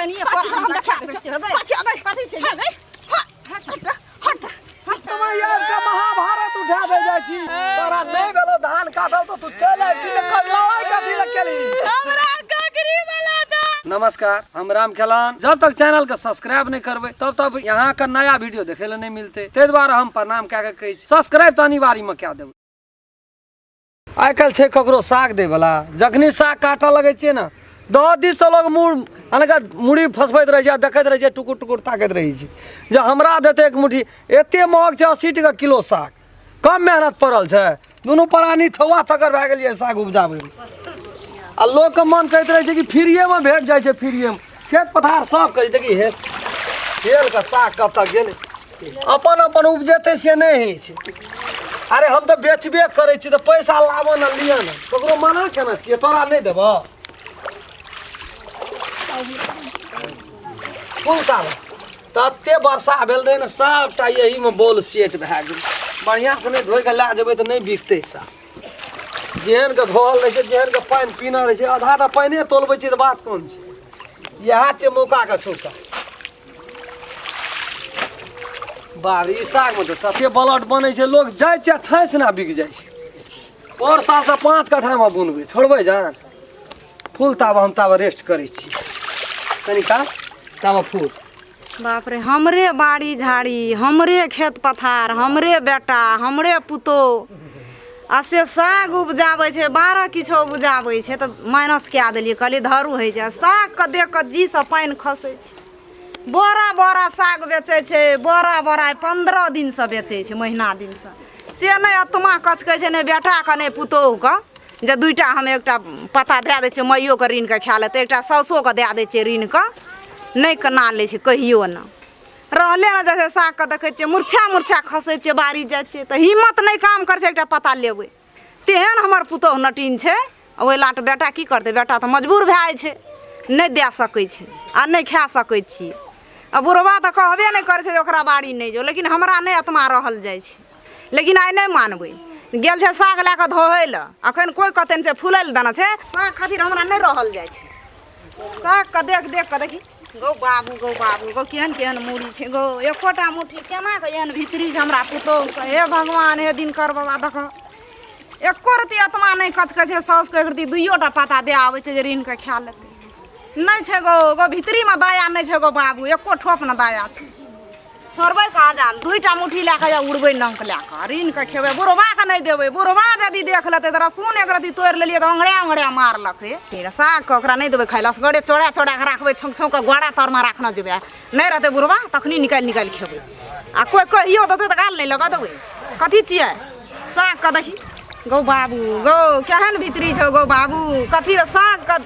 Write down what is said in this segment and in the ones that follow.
कनिए पर हम देखा दै छियै कथी अगर कथी छै गई हट हट हट समय आबि कऽ महाभारत उठा दे जाइ छी। तोरा नहि भेलो धान काटल तऽ तू चलि आबि कि तऽ लड़ाइ कथी लए केलही? हमरा ककरी वाला दा। नमस्कार, हम राम खेलान। जब तक चैनल के सब्सक्राइब नहीं करबे तब तक यहाँ के नया वीडियो देखे ले नहीं मिलते, ताहि दुआरे हम प्रणाम कए के कहै छी सब्सक्राइब तऽ अनिवार्य में कए देबै। आइ काल्हि छै ककरो साग दैवला, जखनी साग काटऽ लगै छियै ने दह दिससँ लोग मुड़ अनका मुड़ी फँसबैत रहै छै आ देखैत रहै छै, टुकुर टुकुर ताकैत रहै छै जे हमरा देतै एक मुट्ठी। एते महग छै 80 टका किलो साग, कम मेहनत पड़ल छै? दुनू प्राणी थौआ थकर भए गेलियै साग उपजाबैमे। आ लोकके मन कहैत रहै छै कि फ्रीएमे भेट जाइ छै, फ्रीएमे खेत पथार सब कहै छै। देखी हेल हेलके साग कतऽ गेलै, अपन अपन उपजेतै से नहि होइ छै। अरे हम तऽ बेचबे करै छी तऽ पैसा लाबऽ ने, लिअ ने, ककरो मना केना छियै? तोरा नहि देबऽ फूल ताबऽ। तते वर्षा भेल रहै ने, सबटा एहीमे बॉल सेट भए गेल। बढ़िआँसँ नहि धोइ कऽ लए जेबै तऽ नहि बिकतै साग। जेहन के धोअल रहै छै, जेहन के पानि पीना रहै छै, आधा तऽ पानिए तोलबै छियै तऽ बात कोन छै? इएह छै मौकाके चौका। बाप रे, ई सागमे तऽ तते ब्लड बनै छै, लोक जाइ छै आ छाँछि ने बिक जाइ छै। पर सालसँ 5 कट्ठामे बुनबै छोड़बै जान फूल। ताबऽ हम ताबऽ रेस्ट करै छी कनि काल, ताबऽ फूल। बाप रे, हमरे बाड़ी झाड़ी, हमरे खेत पथार, हमरे बेटा, हमरे पुतोह आ से साग उपजाबै छै, 12 किछो उपजाबै छै तऽ माइनस कए देलियै। कहलियै धरू होइ छै। आ सागके देख कऽ जीसँ पानि खसै छै। बोरा बोरा साग बेचै छै, बोरा बोरा 15 दिनसँ बेचै छै, महीना दिनसँ। से नहि आत्मा कचकै छै, नहि बेटाके नहि पुतोहुके, जे दुइटा हम एकटा पत्ता दए दै छियै, माइयोके ऋणके खा लेतै, एकटा साउसोके दए दै छियै ऋणके, नहि केना लै छै कहियो ने रहले ने। जैसे सागके देखै छियै मूर्छा मूर्छा खसै छियै, बाड़ी जाइ छियै तऽ हिम्मत नहि काम करै छै एकटा पत्ता लेबै, तेहन हमर पुतोहु नटीन छै। ओहि लाट बेटा की करतै? बेटा तऽ मजबूर भए जाइ छै, नहि दए सकै छै आ नहि खा सकै छियै। आ बुढ़बा तऽ कहबे नहि करै छै जे ओकरा बाड़ी नहि जो, लेकिन हमरा नहि आत्मा रहल जाइ छै। लेकिन आइ नहि मानबै। गेल छै साग लए कऽ धोहै लए, अखन कोइ कहतै छै फूलै लए देना छै। साग खातिर हमरा नहि रहल जाइ छै। सागके देख देख कऽ देखी गौ बाबू, गौ बाबू, गौ केहन केहन मूड़ी छै गौ, एकोटा मुट्ठी केना कऽ एहन भीतरी छै हमरा पुतोहुके। हे भगवान, हे दिनकर बाबा, देखऽ एको रत्ती आत्मा नहि कचकै छै साउसके, एक रत्ती दुइयोटा पाता दए आबै छै जे ऋणके खा लेतै। नहि छै गौ, गौ भीतरीमे दया नहि छै गौ बाबू, एको ठोप ने दया छै। छोड़बै कहाँ जान, दुइटा मुट्ठी लए कऽ उड़बै नङ्क लए कऽ ऋण कऽ खेबै, बुढ़बाके नहि देबै। बुढ़बा यदि देख लेतै तऽ रसून एक रत्ती तोड़ि लेलियै तऽ ओंघरा ओंघरा मारलकै। सागके ओकरा नहि देबै खाइ लए, असगरे चोरा चोरा कऽ राखबै, छौंक छौंक कऽ गोड़ा तरमे राखने जेबै। नहि रहतै बुढ़बा तखनी निकालि निकालि खेबै। आ कोइ कहियो देतै तऽ गाल नहि लगऽ देबै। कथी छियै सागके? देखी गौ बाबू, गौ केहन भीतरी छौ गौ बाबू। कथी सागके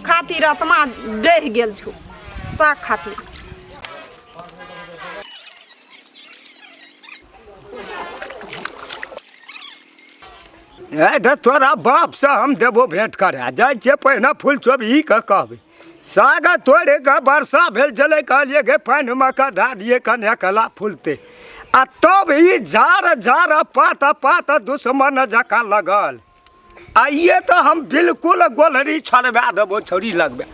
खातिर आत्मा डहि गेल छौ साग खातिर। ए तऽ तोरा बापसँ हम देबो भेँट करा जाइ छियै। पहिने फूल चोबही के कहबै। साग तोड़े के वर्षा भेल छलै, कहलियै गे पानिमे कऽ धए दियै कने कला फूलतै, आ तब ई झाड़ झाड़ पात पात दुश्मन जकाँ लगल। आइए तऽ हम बिल्कुल गोलहरी छोड़बा देबो छौड़ी लगबे।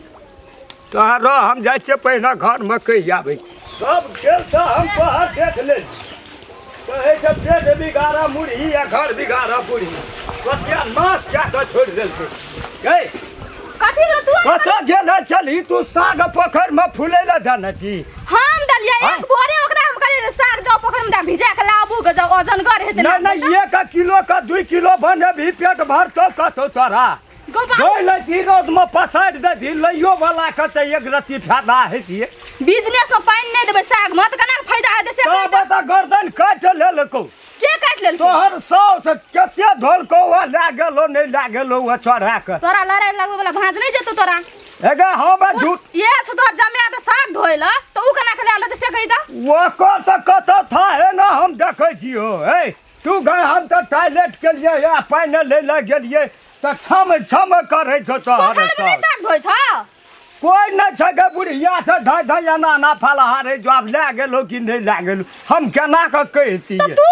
तोहर रह, हम जाइ छियै पहिने घरमे कहि आबै छी। सब खेल तऽ हम तोहर देख लेली। कहै छै पेट बिगाड़ा मुरही आ घर बिगाड़ा बुढ़ी, सत्यानाश कए कऽ छोड़ि देलकै। गै कथी भेल तू? कतऽ गेल छलही तू? साग पोखरिमे फूलै लए देने छी। हम देलियै हाँ? एक बोरे ओकरा हम कहलियै साग दऽ पोखरि में भिजा के लाबू के जाउ, ओजनगर हेतै। नहि नहि, 1 किलो के 2 किलो बनेबही, पेट भरतौ कतौ तोरा? गौ बाबू। धोइ लैती, रौदमे पसारि देती, लैयो वाला के तऽ एक रत्ती फायदा हेतियै। बिजनेस में पानि नहि देबै साग में तऽ केना फायदा हेतै से तब कहि दे। तऽ गर्दन काटि लेलकौ। के काटि लेलकै? तोहर साउस कते धोलकौ आ लए गेलो, नहि लए गेलो आ चढ़ा कऽ। तोरा लड़ाइ लगबै वाला भाँज नहि जेतौ तोरा। हेगे हम झूठ ये छौ तोहर जमाए तऽ साग धोइ लए तऽ उ केना के लए लेतै से कहि दे। ओकर तऽ कतऽ था हे ने हम देखै छियौ। हे तू गए, हम तऽ टॉयलेट केलियै आ पानि लै लए गेलियै तऽ छम छम करै छौ तोहर पोखरिमे नहि साउस। साग धोइ छौ? कोइ नहि छै गे बुढ़िया तऽ धै धै एना एना फलहारे जवाब लए गेलो कि नहि लए गेलो, हम केना कऽ कहितियै? तऽ तू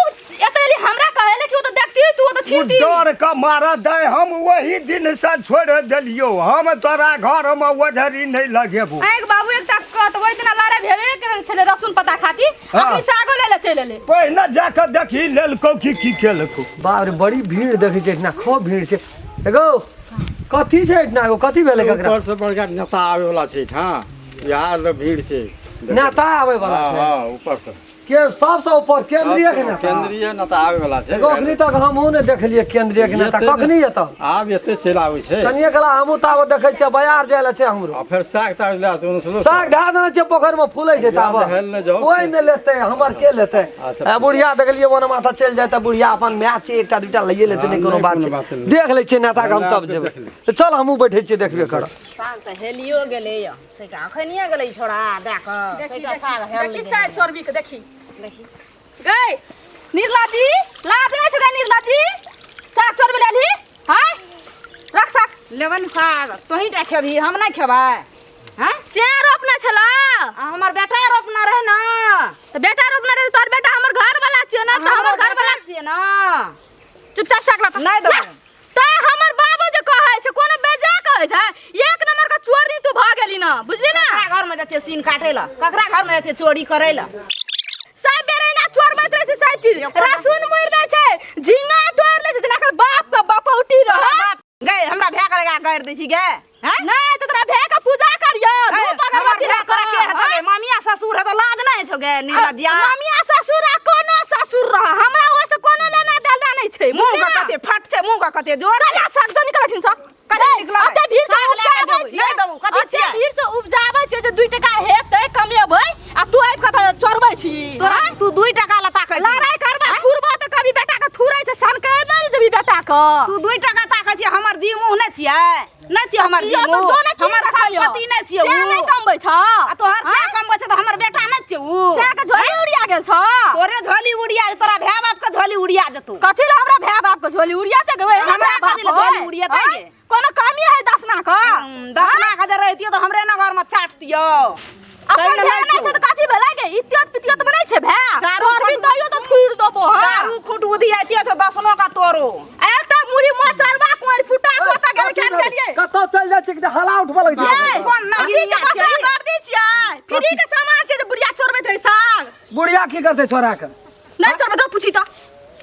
एतऽ एली हमरा कहै लए कि ओ तऽ देखती तू ओ तऽ ओ छीनती। डर के मारऽ दै, हम ओही दिन से छोड़ि देलियौ, हम तोरा घरमे ओझरी नहि लगेबो। आँखि बाबू एकटा कऽ तऽ ओहि दिना लड़ाइ भेबे करल छलै रसुन पत्ता खातिर। हाँ। अखनी सागो ले ले चलि एलै। पहिने जाकऽ देखी लेलकौ की की केलकौ। बाप रे, बड़ी भीड़ देखै छै एहिठिना, खूब भीड़ छै। एगो कथी छै एहिठिना एगो कथी भेलै ककरा? ऊपर से बड़का नेता आबै वाला छै एहिठाम, इएह लए भीड़ छै। नेता आबै वाला हाँ छै? हाँ, ऊपर से। के सबसँ ऊपर केंद्रीय के नेता? केंद्रीय नेता आबै वाला छै। एगो अखनी तक हमहूँ नहि देखलियै केंद्रीय के नेता। एते कखनी एतऽ? आब एते चलि आबै छै। कनिये कला हमहूँ ताबत देखै छियै, बाजार जाय लए छै हमरो। आ फेर साग ताग लए तऽ ओनसलो साग ढा देने छियै पोखरि मे, फूलै छै ताबत। हेल नहि जाउ। कोइ नहि लेतै, हमर के लेतै? अच्छा। आ बुढ़िया देखलियै वन माथा चलि जाय तऽ बुढ़िया अपन माय छै, एकटा दूटा लैये लेतै, नहि हाँ, कोनो नहि बात कोनो छै। बात नहि। देख लै छियै नेता के हम, तब देख जेबै। ले। तऽ चल, हमहूँ बैठै छियै, देखबे करब। साग तऽ हेलियो गेलै यऽ, सेटा अखनिये गेलै छोड़ा दए कऽ। देखी सेटा साग हेल देखी गेलै। चाय चोरबी के देखी। गई निर्ला जी, लाज नहि छौ गई निर्ला जी? साग चोरबी लेलही? हाय, रख साग। लेबै ने साग, तोही टा खेबही, हम नहि खेबै? हैं? से रोपने छला। आ हमर बेटा रोपना रहै ने। तऽ बेटा रोपने रहै, तोहर बेटा हमर घर वाला छियो ने, तऽ हमर घर वाला छियै ने। चुपचाप साग लऽ। नहि देबै। तऽ हमर बाबू जे कहै छै कोनो बेजा कहै छै? एक नंबर के चोरनी तू भऽ गेली ना, बुझली ना? ककरा घर में जाइ छियै सीन काटै लए? ककरा घर में जाइ छियै चोरी करै लए? सब बेर एना चोरबैत रहै छै सब चीज। रसुन मुड़ि लै छै, झिंगा तोड़ि लै छै, जेना एकर बाप के बपौटी रहै। बाप गै, हमरा भए के लगा गारि दै छी गै? हैं? नहि तऽ तोरा भए के पूजा करियो, धूप हमर अगरबत्ती भाय तोरा के हेतौ गै? मामिया ससुर हेतौ, लाज नहि होइ छौ गै निर्लज्जिया? मामिया ससुर आ कोनो ससुर रह, हमरा ओहिसँ कोनो लेना देना नहि छै। मुँह बुझलियै के ना? कते फट छै, मुँह के कते जोर छै। साला साग जो निकलथिन सब। कथी निकलबै? अते भीड़ से साग लए कऽ उपजाबै जेबै, छियै। नहि देबौ, कथी अते छियै? भीड़ से उपजाबै छियै जे 2 टका हेतै कमेबै, आ तू आबि कऽ तऽ चोरबै छी। तोरा तू 2 टका लए ताकै छी। लड़ाइ करबै, थुरबो तऽ कभी बेटा के थुरै छै, सनकेबै ने जेबही बेटा के। तू 2 टका ताकै छी, हमर जी मुँह नहि छियै? नहि छियै हमर जी छियै तऽ मुँह? जो ने की हमर सकैया। संपत्ति नहि छियै से उ? नहि कमबै छ। आ तोहर से कमबै छै तऽ हमर बेटा नहि छियै उ? से के झोली उड़िया गेल छ। तोरे झोली उड़िया, तोरा भाय बाप के झोली उड़िया जेतौ। कथी ले हमरा भाय बाप के झोली उड़ियाते गे? ओहे हमरा भाय बाप कथी ले झोली होय? उड़ियेतै आँय? गे? कोनो कमी है दसना के? दसना के जे रहितियो तऽ हमरे ने घर में चाटतियो। अपन तैमे भाय नहि नहि छै छौ। तऽ कथी भेलै गे? इतियत पितियत में नहि छै भाय? चारू तोर भी खूट- तैयो तऽ थुरि देबो। हाँ, चारू खूट उधियाइतियो छौ दसनो का तोरो। एकटा मुड़ी मचरबा कोरि फुटा कऽ गेल खेत गेलियै। कतऽ चलि जाइ छै कि हला उठबऽ लगै छै। ये, कोन ना अथी छै, गिरिया बसरा छै? कर दै छियै, फ्री के सामान छै जे बुढ़िया चोरबैत रहै साग। बुढ़िया की करतै चोरा के? नहि चोरबैत रहै, पूछी तऽ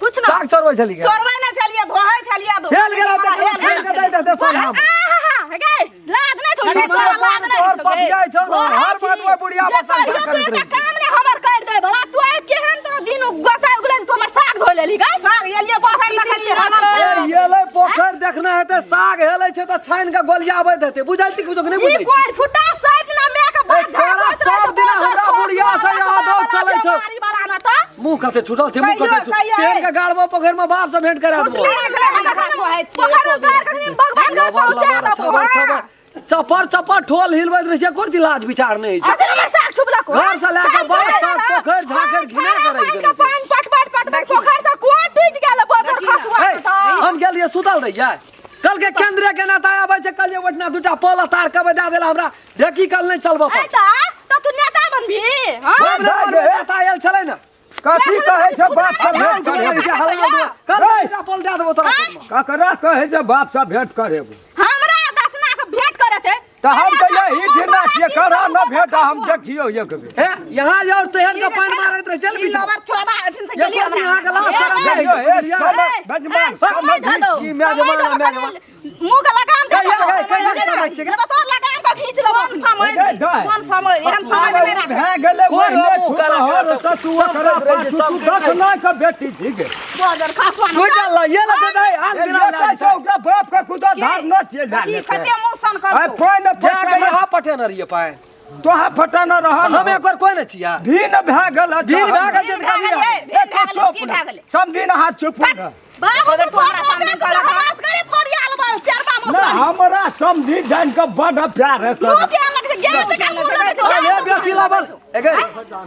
पूछ ना। साग चोरबै छली के? चोरबै नहि छलियै, धोहै छलियै। हेल गेल हमरा तऽ हेल गेल छानि के दै दे सोझामे। आहा गे, लाज नहि छौ? अरे तोरा लाज नहि तोहर छौ गे? पपियाइ छौ ने, हर बात में बुढ़िया जे बसन कहियो करैत तू रहै एकटा छै। काम नहि हमर कर दे भला, तू आइ केहन तोरा दिन गोसाइ उगलै जे तू हमर साग धो लेली गै? साग एलियै पोखरि में देखलियै हमर। ए, एलै पोखरि देखना हेतै, साग हेलै छै तऽ छानि के गोलियाबैत हेतै। बुझै छी कि नहि ई बुझै छी? कोइ फुटा साइड ना मे के ए, बात तोरा सब दिना हमरा बुढ़िया से आदत चलै छौ। मारी वाला ना तऽ मुँह कते छूटल छै, मुँह कहियो, कते छूटल। कहियो, तेल के गाड़बो पोखरि में बाप से भेंट करा देबो। पोखरि में गाड़ कखनी भगवान घर लबर पहुंचा लबर देबो। छबर छबर चपर चपर ठोल हिलबैत रहै छै, कोन लाज विचार नहि छै। अखन हमर साग छुपलक। घर से लए कऽ बाँस तक पोखरि झाँखरि घिना कऽ राखि देने छै। पानि पटबैत पटबैत पोखरि से कोन टूटि गेल बोतल खसुआ। हे, हम गेलियै, सुतल रहियै। कल के केंद्रीय के नेता आबै छै, कहलियै ओहिठिना दूटा पोल तार कबै दए देला हमरा ढेकी, कल नहि चलबऽ ऐ पर। तऽ तू नेता बनबी? हँ? बाप रे बाप रे, नेता आयल छलै ने। कथी कहै छै बाप से भेंट हला करेबो? उठबऽ लगै छै, हला उठबऽ। कल हे। दूटा पोल दए देबो तोरा खेतमे। ककरा कहै छै बाप से भेंट करेबो? हमरा दसना के भेंट करत है? तऽ हम तऽ यही ठिना छियै, करा न भेंट, हम देखियौ एक बेर। हे, यहाँ जे और तेहन के पानि मारैत रहै चल ई बीच। लबर चौदह अठिन से ये गेलियै कोन हमरा। अहाँके लाज शरम नहि देखियौ है? हे बुढ़िया। समय बजमान समय समय धऽ दौ। की my समय जमाना, धऽ दौ, my कनि मुँह के लगाम दे कहिया दौ। गए, कहिया के समय छियै? नहि तऽ तोहर लगाम के खींच लेबौ। कोन समय? हे दे। कोन समय? एहन समय नहि राखै। भए गेलै कोन ओहिने मुँह काला छुतहर काला तऽ तू चमकैत ओकरा रहै छै, पाछू तू चमकैत रहै छै। दसना के बेटी छी गे। बजर खसुआ ने। टूटल ल, ये लते दे, आन ए, दिना लए लेतै से जेतै। ओकरा बाप के कुदो धार न छियै लए कथी लेतै। कते मुँह सन आइ करतौ? पानि जा के पटेने यहाँ पटेने रहियै पानि। तोहा फटाना रहल। हम एक बार कोई नहि छियै। भीन भए गेल अच्छा। भीन भए गेल छै तऽ भए कथी गेलै, है? भीन भए गेलै, की भए गेलै? समझी ना हाथ चुप हो। बाबू अगर तू तू हमरा हमरा सामने कहलक हँ। हमास करे फरियाल बा प्यारबा ना मौसा। हमरा समझी जान के बड़ प्यार है। मुँह प्यार लगे छै, गेल जकाँ मुँह लगे छै। अरे बेसी लबल एगे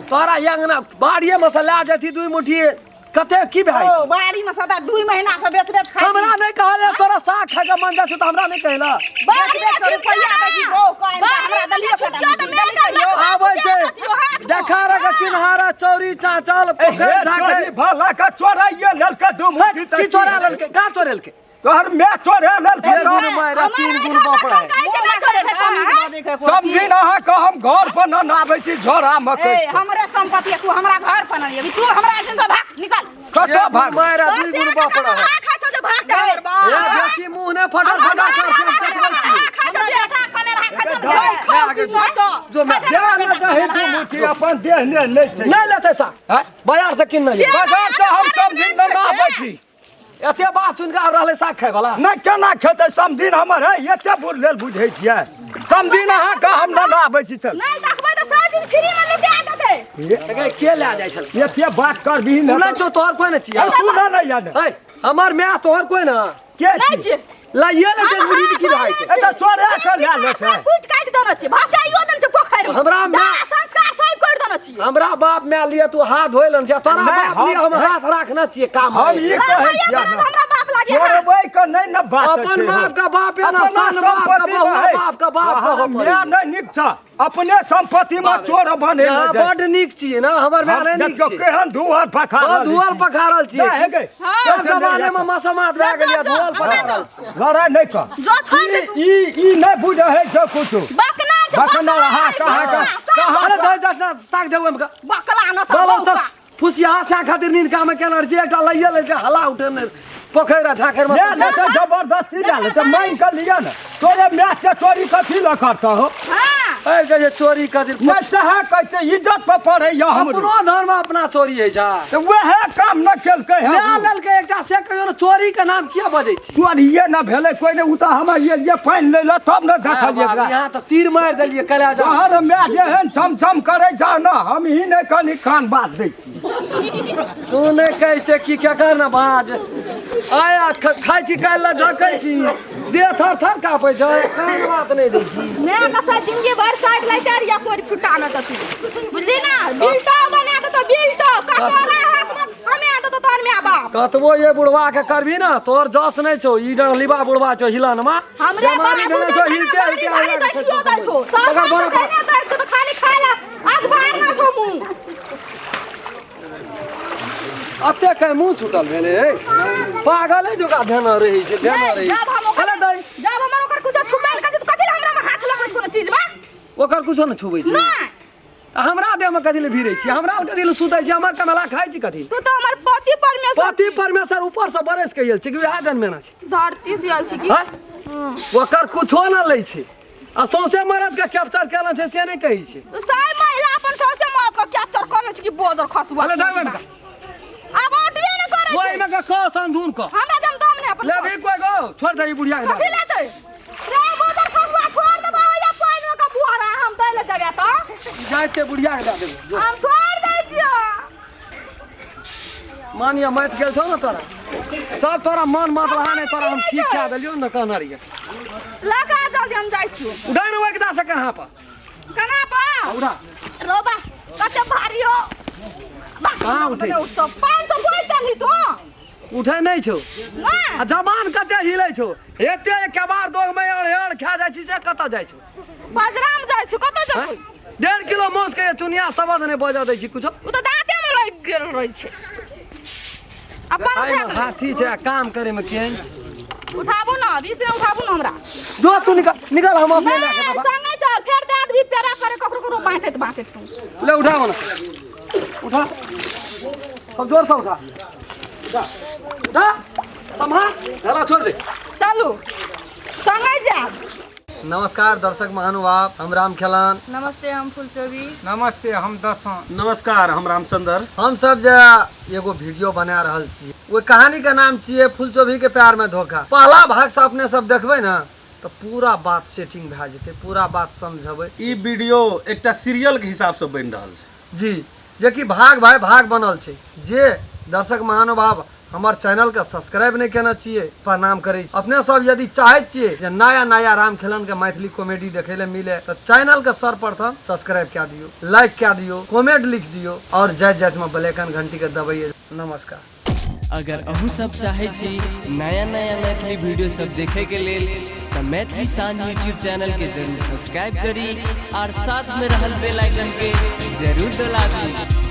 तोरा अंगना बाड़िए में से लए जेती दुई मुट्ठी, कते की भए? ओ बाड़ी में सदा 2 महीना से बेच बेच खाइ छी। हमरा नहि कहले, तोरा साग खाय के मन जाइ छै तऽ हमरा नहि कहला। बाड़ी में बेच बेच रुपैआ दै छी, बौ कहि हमरा दलियो छुपकियो तऽ मेल कर लग। आबै छै देखा रख चिन्हारा चौरी चाचल पोखरि झाँखरि भला के चोराइए लेलकै दू मुट्ठी। की चोरा लेलकै? का चोरेलकै? तोहर मैं चोरे लेल एक गुण मारा तीन गुण बाप रहे। सब दिन अहाँ के हम घर पर न आबै छी झोरा में ए हमरे संपत्ति है, तू हमरा घर पर न अभी तू हमरा एहन से भाग निकल। कतऽ भाग मारा दुई गुण बाप रहे। खा छौ जे भाग दे। ए बेसी मुंह ने फटर फटर कर से हम चटबै छी। खा छौ जे बेटा खमेरा खा छौ। ले आगे जो। जो मैं जा न दही दू मुट्ठी अपन देह ने लै छै। नहीं लेते सा बाजार से किन नहीं। बाजार से हम सब दिन न आबै छी। एते बात सुन के आब रहलै साग खाय वाला। नहि केना खेतै समधिन हमर है एते बुढ़ लेल बुझै छियै। समधिन अहाँके हम न आबै छी चल। नहीं देखबै तऽ सब दिन फ्री में लुटा देतै। ए के लए जाइ छल? एते बात करबही ने सुनै छौ तोहर कोइ ने छियै। सुनै नहि यऽ ने। ए हमर माय तोहर कोइ ना के नहीं छी? छी। लाइए ले जे बुढ़ी की भाई छै। ए तऽ चोरा के लए लेतै। कुट काटि देने छी भाषाइयो देने छी पोखरि में। हमरा माय संस्कार सब कर देने छी। हमरा बाप माय लिए तू हाथ धोइ लन छै तोरा नहि, बाप लिए हम हाथ राखना छियै काम। हम ई कहै छियै हमरा बाप लागे चोरबै के नहि ने बात अपन बाप का बाप है ना सन बाप का बहुआ बाप का बाप का माय नहि नीक छ अपने संपत्ति में चोर बने न बड नीक छियै ना हमर माय नहि नीक देखियौ छियै। केहन धुआर पखारल धुआर पखारल छियै। हे गई जमाने में मसमात भए गेलियै धुआर पखारल। लड़ाई नहि कर जो छोड़ दे ई ई नहि बुझै है जो कुछो बकना छै बकना हां कहां कहां अरे दे दे साग देबै हम बकला न त बाबा सब फुसिया से खातिर नीन काम केना जे एकटा लइए लइके हला उठे ने पोखरि आ झाखरि में ले ले त जबरदस्ती ले ले त मांगि के लिअ ने तोरे माय से चोरी कथी ल करता हो। हां ए कहे चोरी कथी नहि सह कहै इज्जत पर पड़ै या हमरो अपनो धर्म अपना चोरी है जा त वएह काम न केलकै ले लेलकै एकटा से कहियो ने चोरी के नाम किया बजै छी? चोरिये न भेलै कोइ ने उ त हमर ये पानि लै ल तब ने देखलियै एकरा। यहाँ त तीर मारि देलियै कला जा। तोहर माय जेहन छमछम करै जा न हम ही नहि कनि कान बात दै छी। तू नहि कहै छै की केकर न बाज आया खाइ छी काल्हि लए झकै छी देह थर थर काँपै छै कान बात नहि दै छी। मैं कसा जिंदगी भर साइड लैते रहिया कोई फुटा न त तू बुझली ना बिल्टो बना दे तो बिल्टो कटोरा हाथ में हमें आ दे तो तोर में बाप कतबो ये बुढ़वा के करबी ना तोर जस नहीं छौ ई डंगलीबा बुढ़वा छौ हिलन मा हमरे बाबू छौ हिलते हिलते खाली दै छियो दै छौ पकड़ बड़ा दर्द तो खाली खाला अखबार ना छौ मुंह अते के मुंह छूटल भेलै पागल है जोका ध्यान रहै छै ध्यान रहै जब हम ओकर जब हमर ओकर कुछो छुपाल कथि कथि हमरा में हाथ लगबै कोनो चीज में ओकर कुछो न छुबै छै नहीं हमरा देह में कथि ले भिरै छी हमरा कथि ले सुतै छी हमर कमला खाइ छी कथि तू तो हमर पति परमेश्वर पति परमेश्वर ऊपर से बरस के आयल छै कि वएह जनमेना छै धरती से आयल छै की ओकर कुछो न लै छै आ सौंसे मरद के कैप्चर केना छै से नहि कहै छै। तू साइ महिला अपन सौंसे मरद के कैप्चर करै छै कि बोजर खसुआ अरे धर में आब उठबे न करै छै ओइ में के कस अंधुन क हमरा दम दम नै अपन लेबी कोइ गो छोड़ दे ई बुढ़िया के कथि लेतै रे बोजर खसुआ छोड़ देबो या पानि में के बुहरा हम दै ले जेबै त जाइ छै बुढ़िया के दए देबो हम छोड़ दै छियो। मानिया मत गेल छौ ने तोरा सब तोरा मन मत रहा नहीं तोरा हम ठीक कए देलियौ ने कहने रहियै लगा जल्दी हम जाइ छियो। उठा ने ओइ के दा से कहाँ पर कहाँ पर उठा रोबा कते भारी हो कहाँ उठै छै? उठतो 500 बोल देलही तू उठै नहि छौ नहि आ जबान कते हिलै छौ एते केबार दोग में अड़ अड़ खा जाइ छी से कतऽ जाइ छौ? बजरा में जाइ छी कतऽ जेबै? 1.5 किलो मांस के चुनिया शब्द नहि बजऽ दै छी कुछो। उ तऽ दाँते में लागि गेल रहै छै। अपन उठा हाथी छै काम करे में केहन छै? उठाबू न रिस ने उठाबू न हमरा जो तू निकल निकल हम अपने लए के संगे चल फेर दे आदमी पेरा करे ककरो ककरो बाँटैत बाँटैत तू ले उठाओ ना उठा अब जोर से उठा उठा उठा संभाल धला छोड़ दे चलू संगे जाब। नमस्कार दर्शक महानुभाव, हम राम खेलान। नमस्ते, हम फुलचोबी। नमस्ते, हम दसों। नमस्कार, हम रामचंद्र। हम सब जे एगो वीडियो बना रहल छी ओहि कहानी के नाम छियै फुलचोबी के प्यार में धोखा। पहला भाग से अपने सब देखबै ने तो पूरा बात सेटिंग भए जेतै, पूरा बात समझबै। ई वीडियो एकटा सीरियल के हिसाब से बनि रहल छै जी, जेकि भाग भाई भाग बनल छै। जे दर्शक महानुभाव हमर चैनल के सब्सक्राइब नहीं केने छियै, प्रणाम करै छी। अपने सब यदि चाहै छियै जे नया नया राम खेलन के मैथिली कॉमेडी देखै ले मिले तो चैनल के सर्वप्रथम सब्सक्राइब कए दियौ, लाइक कए दियौ, कमेंट लिख दियौ और जाइत जाइत में बेल आइकन घंटी के दबैयै। नमस्कार। अगर अहूँ सब चाहै छी नया नया मैथिली वीडियो सब देखे के लेल तो मैथिली शान यूट्यूब चैनल के जरूर सब्सक्राइब करी और साथ में रहल बेल आइकन के जरूर दबाबी।